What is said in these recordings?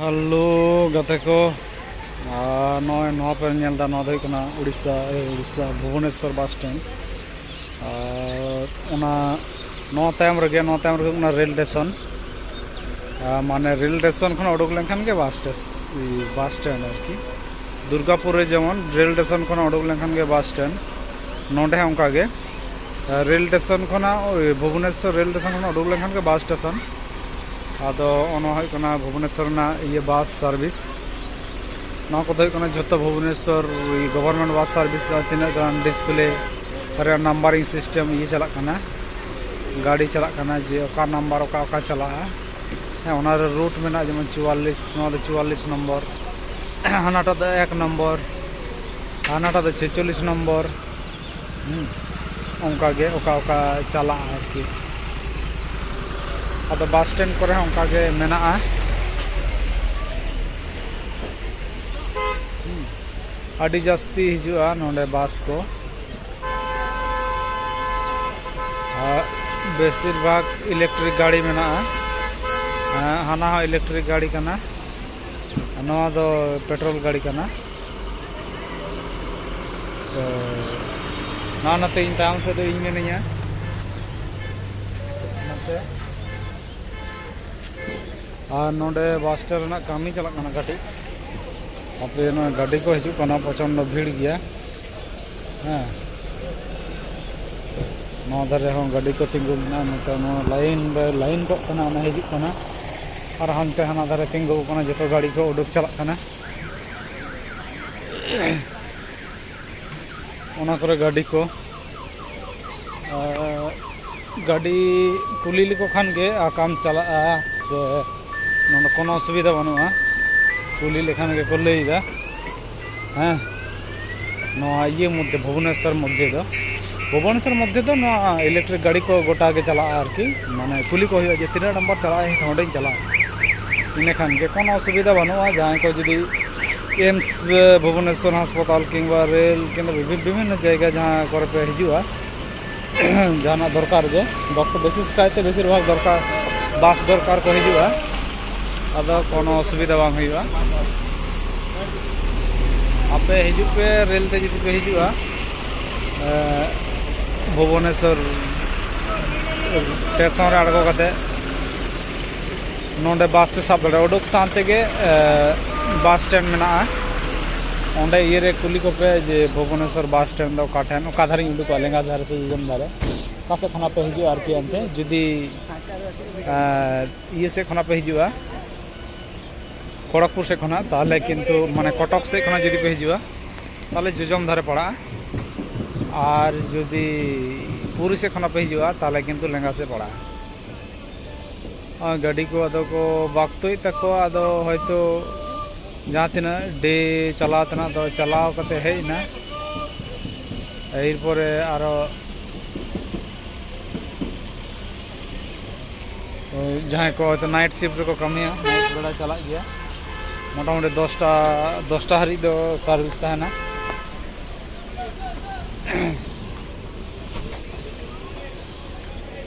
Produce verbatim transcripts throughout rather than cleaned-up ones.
Hello ᱜᱟᱛᱮ ᱠᱚ, ᱟᱨ ᱱᱚᱜᱼᱚᱭ ᱱᱚᱣᱟ ᱯᱮ ᱧᱮᱞ ᱮᱫᱟ, ᱱᱚᱣᱟ ᱫᱚ ᱦᱩᱭᱩᱜ ᱠᱟᱱᱟ ᱩᱲᱤᱥᱥᱟ, ᱮ, ᱩᱲᱤᱥᱥᱟ, ᱵᱷᱩᱵᱚᱱᱮᱥᱥᱚᱨ ᱵᱟᱥ ᱥᱴᱮᱱᱰ᱾ ᱟᱨ ᱚᱱᱟ, ᱱᱚᱣᱟ ᱛᱟᱭᱚᱢ ᱨᱮᱜᱮ, ᱱᱚᱣᱟ ᱛᱟᱭᱚᱢ ᱨᱮᱜᱮ ᱦᱩᱭᱩᱜ ᱠᱟᱱᱟ ᱨᱮᱞ ᱥᱴᱮᱥᱚᱱ᱾ ᱟᱨ ᱢᱟᱱᱮ ᱨᱮᱞ ᱥᱴᱮᱥᱚᱱ ᱠᱷᱚᱱ ᱩᱰᱩᱠ ᱞᱮᱱᱠᱷᱟᱱ ᱜᱮ ᱵᱟᱥ ᱥᱴᱮᱥ-, ᱵᱟᱥ ᱥᱴᱮᱱᱰ ᱟᱨᱠᱤ᱾ ᱫᱩᱨᱜᱟᱯᱩᱨ ᱨᱮ ᱡᱮᱢᱚᱱ ᱨᱮᱞ ᱥᱴᱮᱥᱚᱱ ᱠᱷᱚᱱ ᱩᱰᱩᱠ ᱞᱮᱱᱠᱷᱟᱱ ᱜᱮ ᱵᱟᱥ ᱥᱴᱮᱱᱰ, ᱱᱚᱰᱮ ᱦᱚᱸ ᱚᱱᱠᱟ ᱜᱮ᱾ ᱨᱮᱞ ᱥᱴᱮᱥᱚᱱ ᱠᱷᱚᱱᱟᱜ, ᱳᱭ, ᱵᱷᱩᱵᱚᱱᱮᱥᱥᱚᱨ ᱨᱮᱞ ᱥᱴᱮᱥᱚᱱ ᱠᱷᱚᱱᱟᱜ ᱩᱰᱩᱠ ᱞᱮᱱᱠᱷᱟᱱ ᱜᱮ ᱵᱟᱥ ᱥᱴᱮᱥᱚᱱ᱾ ᱟᱫᱚ ᱚᱱᱟ ᱦᱩᱭᱩᱜ ᱠᱟᱱᱟ ᱵᱷᱩᱵᱚᱱᱮᱥᱥᱚᱨ ᱨᱮᱱᱟᱜ ᱤᱭᱟᱹ ᱵᱟᱥ ᱥᱟᱨᱵᱷᱤᱥ᱾ ᱱᱚᱣᱟ ᱠᱚᱫᱚ ᱦᱩᱭᱩᱜ ᱠᱟᱱᱟ ᱡᱷᱚᱛᱚ ᱵᱷᱩᱵᱚᱱᱮᱥᱥᱚᱨ ᱜᱚᱵᱷᱚᱨᱱᱢᱮᱱᱴ ᱵᱟᱥ ᱥᱟᱨᱵᱷᱤᱥ᱾ ᱟᱨ ᱛᱤᱱᱟᱹᱜ ᱜᱟᱱ ᱰᱤᱥᱯᱞᱮ ᱨᱮ ᱱᱟᱢᱵᱟᱨᱤᱝ ᱥᱤᱥᱴᱮᱢ ᱤᱭᱟᱹ ᱪᱟᱞᱟᱜ ᱠᱟᱱᱟ, ᱜᱟᱹᱰᱤ ᱪᱟᱞᱟᱜ ᱠᱟᱱᱟ ᱡᱮ ᱚᱠᱟ ᱱᱟᱢᱵᱟᱨ ᱚᱠᱟ ᱚᱠᱟ ᱪᱟᱞᱟᱜᱼᱟ᱾ ᱦᱮᱸ, ᱚᱱᱟ ᱨᱮ ᱨᱩᱴ ᱢᱮᱱᱟᱜᱼᱟ, ᱡᱮᱢᱚᱱ ᱪᱩᱣᱟᱞᱞᱤᱥ, ᱱᱚᱣᱟ ᱫᱚ ᱪᱩᱣᱟᱞᱞᱤᱥ ᱱᱚᱢᱵᱚᱨ, ᱦᱟᱱᱟᱴᱟᱜ ᱫᱚ ᱮᱠ ᱱᱚᱢᱵᱚᱨ, ᱦᱟᱱᱟᱴᱟᱜ ᱫᱚ ᱪᱷᱮᱪᱪᱚᱞᱞᱤᱥ ᱱᱚᱢᱵᱚᱨ᱾ ᱦᱩᱸ, ᱚᱱᱠᱟ ᱜᱮ ᱚᱠᱟ ᱚᱠᱟ ᱪᱟᱞᱟᱜᱼᱟ ᱟᱨᱠᱤ᱾ ᱟᱫᱚ ᱵᱟᱥ ᱥᱴᱮᱱᱰ ᱠᱚᱨᱮ ᱦᱚᱸ ᱚᱱᱠᱟ ᱜᱮ ᱢᱮᱱᱟᱜᱼᱟ᱾ ᱦᱩᱸ, ᱟᱹᱰᱤ ᱡᱟᱹᱥᱛᱤ ᱦᱤᱡᱩᱜᱼᱟ ᱱᱚᱰᱮ ᱵᱟᱥ ᱠᱚ᱾ ᱟᱨ ᱵᱮᱥᱤᱨ ᱵᱷᱟᱜᱽ ᱤᱞᱮᱠᱴᱨᱤᱠ ᱜᱟᱹᱰᱤ ᱢᱮᱱᱟᱜᱼᱟ᱾ ᱦᱮᱸ, ᱦᱟᱱᱟ ᱦᱚᱸ ᱤᱞᱮᱠᱴᱨᱤᱠ ᱜᱟᱹᱰᱤ ᱠᱟᱱᱟ, ᱟᱨ ᱱᱚᱣᱟ ᱫᱚ ᱯᱮᱴᱨᱳᱞ ᱜᱟᱹᱰᱤ ᱠᱟᱱᱟ᱾ ᱛᱚ, ᱱᱚᱜᱼᱚ ᱱᱚᱛᱮ ᱤᱧ ᱛᱟᱭᱚᱢ ᱥᱮᱫ ᱫᱚ ᱤᱧ ᱢᱤᱱᱟᱹᱧᱟ᱾ ᱱᱚᱛᱮ᱾ ᱟᱨ ᱱᱚᱰᱮ ᱵᱟᱥ ᱥᱴᱮᱱᱰ ᱨᱮᱱᱟᱜ ᱠᱟᱹᱢᱤ ᱪᱟᱞᱟᱜ ᱠᱟᱱᱟ ᱠᱟᱹᱴᱤᱡ᱾ ᱟᱯᱮ ᱱᱚᱜᱼᱚᱭ ᱜᱟᱹᱰᱤ ᱠᱚ ᱦᱤᱡᱩᱜ ᱠᱟᱱᱟ, ᱯᱨᱚᱪᱚᱱᱰᱚ ᱵᱷᱤᱲ ᱜᱮᱭᱟ᱾ ᱦᱮᱸ, ᱱᱚᱣᱟ ᱫᱷᱟᱨᱮ ᱦᱚᱸ ᱜᱟᱹᱰᱤ ᱠᱚ ᱛᱤᱸᱜᱩ ᱢᱮᱱᱟᱜᱼᱟ᱾ ᱱᱚᱛᱮ ᱱᱚᱣᱟ ᱞᱟᱭᱤᱱ ᱨᱮ ᱞᱟᱭᱤᱱ ᱠᱚᱜ ᱠᱟᱱᱟ, ᱚᱱᱟ ᱦᱤᱡᱩᱜ ᱠᱟᱱᱟ᱾ ᱟᱨ ᱦᱟᱱᱛᱮ ᱦᱟᱱᱟ ᱫᱷᱟᱨᱮ ᱛᱤᱸᱜᱩ ᱠᱟᱱᱟ, ᱡᱚᱛᱚ ᱜᱟᱹᱰᱤ ᱠᱚ ᱩᱰᱩᱠ ᱪᱟᱞᱟᱜ ᱠᱟᱱᱟ᱾ ᱚᱱᱟ ᱠᱚᱨᱮ ᱜᱟᱹᱰᱤ ᱠᱚ, ᱟᱨ ᱜᱟᱹᱰᱤ ᱠᱩᱞᱤ ᱞᱮᱠᱚ ᱠᱷᱟᱱ ᱜᱮ ᱟᱠᱟᱢ ᱪᱟᱞᱟᱜᱼᱟ ᱥᱮ ᱱᱚᱰᱮ ᱠᱳᱱᱳ ᱚᱥᱩᱵᱤᱫᱷᱟ ᱵᱟᱹᱱᱩᱜᱼᱟ᱾ ᱠᱩᱞᱤ ᱞᱮᱠᱷᱟᱱ ᱜᱮᱠᱚ ᱞᱟᱹᱭᱫᱟ᱾ ᱦᱮᱸ, ᱱᱚᱣᱟ ᱤᱭᱟᱹ ᱢᱚᱫᱽᱫᱷᱮ, ᱵᱷᱩᱵᱚᱱᱮᱥᱥᱚᱨ ᱢᱚᱫᱽᱫᱷᱮ ᱫᱚ, ᱵᱷᱩᱵᱚᱱᱮᱥᱥᱚᱨ ᱢᱚᱫᱽᱫᱷᱮ ᱫᱚ ᱱᱚᱣᱟ ᱤᱞᱮᱠᱴᱨᱤᱠ ᱜᱟᱹᱰᱤ ᱠᱚ ᱜᱚᱴᱟ ᱜᱮ ᱪᱟᱞᱟᱜᱼᱟ ᱟᱨᱠᱤ᱾ ᱢᱟᱱᱮ ᱠᱩᱞᱤ ᱠᱚ ᱦᱩᱭᱩᱜᱼᱟ ᱡᱮ ᱛᱤᱱᱟᱹᱜ ᱱᱟᱢᱵᱟᱨ ᱪᱟᱞᱟᱜᱼᱟ, ᱤᱧ ᱦᱚᱸ ᱚᱸᱰᱮᱧ ᱪᱟᱞᱟᱜᱼᱟ᱾ ᱤᱱᱟᱹᱠᱷᱟᱱ ᱜᱮ ᱠᱳᱱᱳ ᱚᱥᱩᱵᱤᱫᱷᱟ ᱵᱟᱹᱱᱩᱜᱼᱟ᱾ ᱡᱟᱦᱟᱸᱭ ᱠᱚ ᱡᱩᱫᱤ ᱮᱢᱥ ᱵᱷᱩᱵᱚᱱᱮᱥᱥᱚᱨ ᱦᱟᱥᱯᱟᱛᱟᱞ ᱠᱤᱝᱵᱟ ᱨᱮᱞ ᱠᱤᱝᱵᱟ ᱵᱤᱵᱷᱤ-, ᱵᱤᱵᱷᱤᱱᱱᱚ ᱡᱟᱭᱜᱟ ᱡᱟᱦᱟᱸ ᱠᱚᱨᱮ ᱯᱮ ᱦᱤᱡᱩᱜᱼᱟ, ᱡᱟᱦᱟᱱᱟᱜ ᱫᱚᱨᱠᱟᱨ ᱜᱮ, ᱰᱚᱠᱴᱚᱨ ᱵᱤᱥᱮᱥ ᱠᱟᱭᱛᱮ ᱵᱮᱥᱤᱨ ᱵᱷᱟᱜᱽ ᱫᱚᱨᱠᱟᱨ, ᱵᱟᱥ ᱫᱚᱨᱠᱟᱨ ᱠᱚ ᱦᱤᱡᱩᱜᱼᱟ᱾ ᱟᱫᱚ ᱠᱳᱱᱳ ᱚᱥᱩᱵᱤᱫᱷᱟ ᱵᱟᱝ ᱦᱩᱭᱩᱜᱼᱟ᱾ ᱟᱯᱮ ᱦᱤᱡᱩᱜ ᱯᱮ, ᱨᱮᱹᱞ ᱛᱮ ᱡᱩᱫᱤ ᱯᱮ ᱦᱤᱡᱩᱜᱼᱟ, ᱮ, ᱵᱷᱩᱵᱚᱱᱮᱥᱚᱨ ᱥᱴᱮᱥᱚᱱ ᱨᱮ ᱟᱬᱜᱚ ᱠᱟᱛᱮ ᱱᱚᱰᱮ ᱵᱟᱥ ᱯᱮ ᱥᱟᱵ ᱫᱟᱲᱮᱭᱟᱜᱼᱟ᱾ ᱩᱰᱩᱠ ᱥᱟᱶ ᱛᱮᱜᱮ, ᱮ, ᱵᱟᱥ ᱥᱴᱮᱱᱰ ᱢᱮᱱᱟᱜᱼᱟ᱾ ᱚᱸᱰᱮ ᱤᱭᱟᱹ ᱨᱮ ᱠᱩᱞᱤ ᱠᱚᱯᱮ ᱡᱮ ᱵᱷᱩᱵᱚᱱᱮᱥᱚᱨ ᱵᱟᱥ ᱥᱴᱮᱱᱰ ᱫᱚ ᱚᱠᱟ ᱴᱷᱮᱱ, ᱚᱠᱟ ᱫᱷᱟᱨᱮᱧ ᱩᱰᱩᱠᱚᱜᱼᱟ, ᱞᱮᱸᱜᱟ ᱫᱷᱟᱨᱮ ᱥᱮ ᱡᱚᱡᱚᱢ ᱫᱷᱟᱨᱮ, ᱚᱠᱟ ᱥᱮᱫ ᱠᱷᱚᱱᱟᱜ ᱯᱮ ᱦᱤᱡᱩᱜᱼᱟ ᱟᱨᱠᱤ᱾ ᱚᱱᱛᱮ ᱡᱩᱫᱤ, ᱮ, ᱤᱭᱟᱹ ᱥᱮᱫ ᱠᱷᱚᱱᱟᱜ ᱯᱮ ᱦᱤᱡᱩᱜᱼᱟ, ᱠᱷᱚᱲᱚᱜᱽᱯᱩᱨ ᱥᱮᱫ ᱠᱷᱚᱱᱟᱜ, ᱛᱟᱦᱚᱞᱮ ᱠᱤᱱᱛᱩ ᱢᱟᱱᱮ ᱠᱚᱴᱚᱠ ᱥᱮᱫ ᱠᱷᱚᱱᱟᱜ ᱡᱩᱫᱤ ᱯᱮ ᱦᱤᱡᱩᱜᱼᱟ, ᱛᱟᱦᱚᱞᱮ ᱡᱚᱡᱚᱢ ᱫᱷᱟᱨᱮ ᱯᱟᱲᱟᱜᱼᱟ᱾ ᱟᱨ ᱡᱩᱫᱤ ᱯᱩᱨᱤ ᱥᱮᱫ ᱠᱷᱚᱱᱟᱜ ᱯᱮ ᱦᱤᱡᱩᱜᱼᱟ, ᱛᱟᱦᱚᱞᱮ ᱠᱤᱱᱛᱩ ᱞᱮᱸᱜᱟ ᱥᱮᱫ ᱯᱟᱲᱟᱜᱼᱟ᱾ ᱟᱨ ᱜᱟᱹᱰᱤ ᱠᱚ ᱟᱫᱚ ᱠᱚ ᱵᱟᱠᱛᱚᱭᱮᱫ ᱛᱟᱠᱚᱣᱟ, ᱟᱫᱚ ᱦᱚᱭᱛᱳ ᱡᱟᱦᱟᱸ ᱛᱤᱱᱟᱹᱜ ᱰᱮ ᱪᱟᱞᱟᱣ ᱛᱮᱱᱟᱜ ᱫᱚ ᱪᱟᱞᱟᱣ ᱠᱟᱛᱮ ᱦᱮᱡ ᱮᱱᱟ, ᱮᱨᱯᱚᱨᱮ ᱟᱨᱚ ᱡᱟᱦᱟᱸᱭ ᱠᱚ ᱦᱚᱭᱛᱳ ᱱᱟᱭᱤᱴ ᱥᱤᱯᱴ ᱨᱮᱠᱚ ᱠᱟᱹᱢᱤᱭᱟ, ᱱᱟᱭᱤᱴ ᱵᱮᱲᱟ ᱪᱟᱞᱟᱜ ᱜᱮᱭᱟ, ᱢᱚᱴᱟᱢᱩᱴᱤ ᱫᱚᱥᱴᱟ, ᱫᱚᱥᱴᱟ ᱦᱟᱹᱨᱤᱡ ᱫᱚ ᱥᱟᱨᱵᱷᱤᱥ ᱛᱟᱦᱮᱱᱟ᱾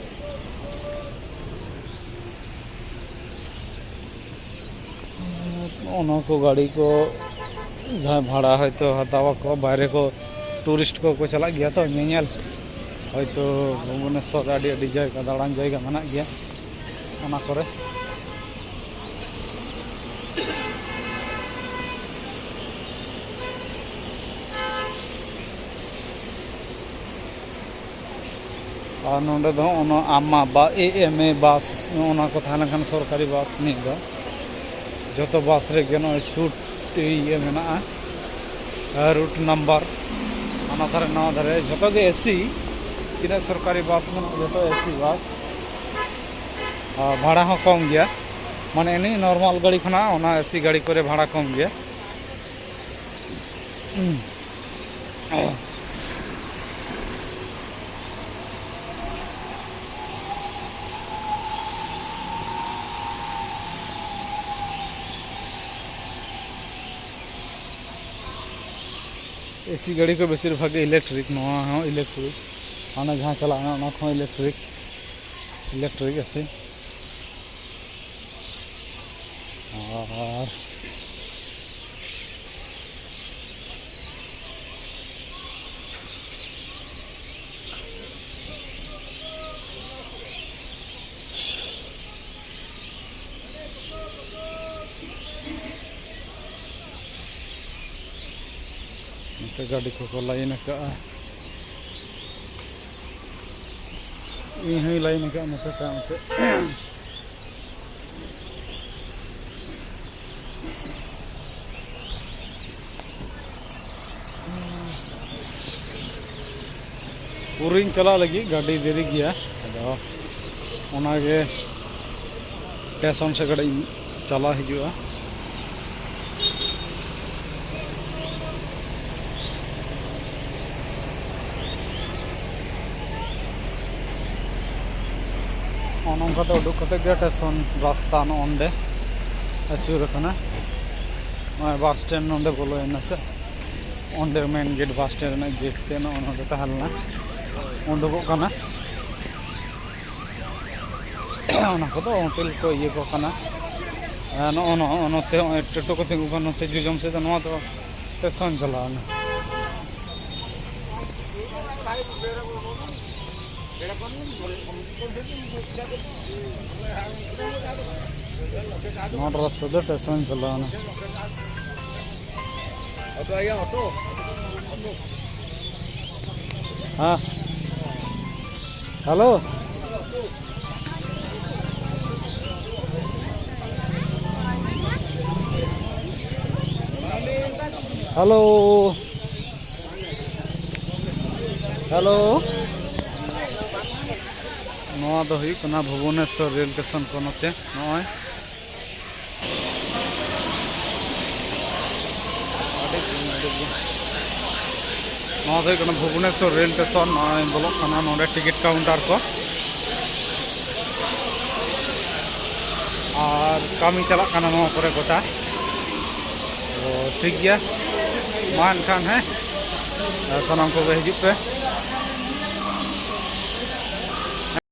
ᱚᱱᱟ ᱠᱚ ᱜᱟᱹᱰᱤ ᱠᱚ ᱡᱟᱦᱟᱸᱭ ᱵᱷᱟᱲᱟ ᱦᱚᱭᱛᱳ ᱦᱟᱛᱟᱣ ᱟᱠᱚ, ᱵᱟᱭᱨᱮ ᱠᱚ ᱴᱩᱨᱤᱥᱴ ᱠᱚᱠᱚ ᱪᱟᱞᱟᱜ ᱜᱮᱭᱟ ᱛᱚ ᱧᱮᱧᱮᱞ, ᱦᱚᱭᱛᱳ ᱵᱷᱩᱵᱚᱱᱮᱥᱚᱨ ᱨᱮ ᱟᱹᱰᱤ ᱟᱹᱰᱤ ᱡᱟᱭᱜᱟ, ᱫᱟᱬᱟᱱ ᱡᱟᱭᱜᱟ ᱢᱮᱱᱟᱜ ᱜᱮᱭᱟ ᱚᱱᱟ ᱠᱚᱨᱮ᱾ ᱟᱨ ᱱᱚᱰᱮ ᱫᱚ ᱚᱱᱟ ᱟᱢᱟ ᱵᱟ ᱮ ᱮᱢ ᱮ ᱵᱟᱥ, ᱱᱚᱜᱼᱚ ᱱᱚᱣᱟ ᱠᱚ ᱛᱟᱦᱮᱸ ᱞᱮᱱᱠᱷᱟᱱ ᱥᱚᱨᱠᱟᱨᱤ ᱵᱟᱥ ᱱᱤᱭᱟᱹ ᱫᱚ ᱡᱚᱛᱚ ᱵᱟᱥ ᱨᱮᱜᱮ ᱱᱚᱜᱼᱚᱭ ᱥᱩᱴ ᱤᱭᱟᱹ ᱢᱮᱱᱟᱜᱼᱟ, ᱨᱩᱴ ᱱᱟᱢᱵᱟᱨ ᱦᱟᱱᱟ ᱫᱷᱟᱨᱮ ᱱᱟᱣᱟ ᱫᱷᱟᱨᱮ ᱡᱚᱛᱚ ᱜᱮ ᱮᱥᱤ᱾ ᱛᱤᱱᱟᱹᱜ ᱥᱚᱨᱠᱟᱨᱤ ᱵᱟᱥ ᱢᱮᱱᱟᱜᱼᱟ ᱡᱚᱛᱚ ᱮᱥᱤ ᱵᱟᱥ᱾ ᱟᱨ ᱵᱷᱟᱲᱟ ᱦᱚᱸ ᱠᱚᱢ ᱜᱮᱭᱟ, ᱢᱟᱱᱮ ᱮᱢᱱᱤ ᱱᱚᱨᱢᱟᱞ ᱜᱟᱹᱰᱤ ᱠᱷᱚᱱᱟᱜ ᱚᱱᱟ ᱮᱥᱤ ᱜᱟᱹᱰᱤ ᱠᱚᱨᱮ ᱵᱷᱟᱲᱟ ᱠᱚᱢ ᱜᱮᱭᱟ᱾ ᱮᱥᱤ ᱜᱟᱹᱰᱤ ᱠᱚ ᱵᱮᱥᱤᱨ ᱵᱷᱟᱜᱽ ᱜᱮ ᱤᱞᱮᱠᱴᱨᱤᱠ, ᱱᱚᱣᱟ ᱦᱚᱸ ᱤᱞᱮᱠᱴᱨᱤᱠ, ᱦᱟᱱᱟ ᱡᱟᱦᱟᱸ ᱪᱟᱞᱟᱜ ᱠᱟᱱᱟ ᱚᱱᱟ ᱠᱚᱦᱚᱸ ᱤᱞᱮᱠᱴᱨᱤᱠ, ᱤᱞᱮᱠᱴᱨᱤᱠ ᱮᱥᱤ᱾ ᱟᱨ ᱱᱚᱛᱮ ᱜᱟᱹᱰᱤ ᱠᱚᱠᱚ ᱞᱟᱭᱤᱱ ᱟᱠᱟᱜᱼᱟ᱾ ᱤᱧ ᱦᱚᱸᱧ ᱞᱟᱭᱤᱱ ᱟᱠᱟᱫᱼᱟ ᱱᱚᱛᱮ ᱛᱟᱭᱚᱢ ᱥᱮᱫ᱾ ᱯᱩᱨᱤᱧ ᱪᱟᱞᱟᱜ ᱞᱟᱹᱜᱤᱫ, ᱜᱟᱹᱰᱤ ᱫᱮᱨᱤ ᱜᱮᱭᱟ, ᱟᱫᱚ ᱚᱱᱟᱜᱮ ᱥᱴᱮᱥᱚᱱ ᱥᱮᱫ ᱠᱟᱹᱴᱤᱡ ᱤᱧ ᱪᱟᱞᱟᱣ ᱦᱤᱡᱩᱜᱼᱟ᱾ ᱱᱚᱜᱼᱚ ᱱᱚᱝᱠᱟᱛᱮ ᱩᱰᱩᱠ ᱠᱟᱛᱮ ᱜᱮ ᱥᱴᱮᱥᱚᱱ ᱨᱟᱥᱛᱟ ᱱᱚᱜᱼᱚ ᱱᱚᱸᱰᱮ ᱟᱹᱪᱩᱨ ᱟᱠᱟᱱᱟ᱾ ᱱᱚᱜᱼᱚᱭ ᱵᱟᱥ ᱥᱴᱮᱱᱰ ᱱᱚᱸᱰᱮ ᱵᱚᱞᱚᱭᱮᱱᱟ ᱥᱮ, ᱚᱸᱰᱮ ᱢᱮᱱ ᱜᱮᱴ, ᱵᱟᱥ ᱥᱴᱮᱱᱰ ᱨᱮᱱᱟᱜ ᱜᱮᱴ ᱛᱮ ᱱᱚᱜᱼᱚ ᱱᱚᱸᱰᱮ ᱛᱟᱦᱮᱸ ᱞᱮᱱᱟ, ᱩᱰᱩᱠᱚᱜ ᱠᱟᱱᱟ᱾ ᱚᱱᱟ ᱠᱚᱫᱚ ᱦᱳᱴᱮᱞ ᱠᱚ ᱤᱭᱟᱹ ᱠᱚ ᱠᱟᱱᱟ᱾ ᱟᱨ ᱱᱚᱜᱼᱚ ᱱᱚᱜᱼᱚ ᱱᱚᱛᱮ ᱱᱚᱜᱼᱚᱭ ᱴᱳᱴᱳ ᱠᱚ ᱛᱤᱸᱜᱩ ᱠᱟᱱᱟ, ᱱᱚᱛᱮ ᱡᱚᱡᱚᱢ ᱥᱮᱫ ᱫᱚ, ᱱᱚᱣᱟ ᱫᱚ ᱥᱴᱮᱥᱚᱱ ᱪᱟᱞᱟᱣ ᱮᱱᱟ᱾ ᱱᱚᱣᱟ ᱨᱟᱥᱛᱟ ᱫᱚ ᱥᱴᱮᱥᱚᱱ ᱪᱟᱞᱟᱣ ᱮᱱᱟ᱾ ᱦᱮᱸ, ᱦᱮᱞᱳ᱾ ᱦᱮᱞᱳ᱾ ᱦᱮᱞᱳ᱾ ᱱᱚᱣᱟ ᱫᱚ ᱦᱩᱭᱩᱜ ᱠᱟᱱᱟ ᱵᱷᱩᱵᱚᱱᱮᱥᱥᱚᱨ ᱨᱮᱞ ᱥᱴᱮᱥᱚᱱ ᱠᱚ ᱱᱚᱛᱮ ᱱᱚᱜᱼᱚᱭ᱾ ᱱᱚᱣᱟ ᱫᱚ ᱦᱩᱭᱩᱜ ᱠᱟᱱᱟ ᱵᱷᱩᱵᱚᱱᱮᱥᱥᱚᱨ ᱨᱮᱞ ᱥᱴᱮᱥᱚᱱ᱾ ᱱᱚᱜᱼᱚᱭ ᱵᱚᱞᱚᱜ ᱠᱟᱱᱟ ᱱᱚᱰᱮ ᱴᱤᱠᱤᱴ ᱠᱟᱣᱩᱱᱴᱟᱨ ᱠᱚ᱾ ᱟᱨ ᱠᱟᱹᱢᱤ ᱪᱟᱞᱟᱜ ᱠᱟᱱᱟ ᱱᱚᱣᱟ ᱠᱚᱨᱮ ᱜᱚᱴᱟ᱾ ᱛᱚ ᱴᱷᱤᱠ ᱜᱮᱭᱟ, ᱢᱟ ᱮᱱᱠᱷᱟᱱ ᱦᱮᱸ, ᱥᱟᱱᱟᱢ ᱠᱚᱜᱮ ᱦᱤᱡᱩᱜ ᱯᱮ᱾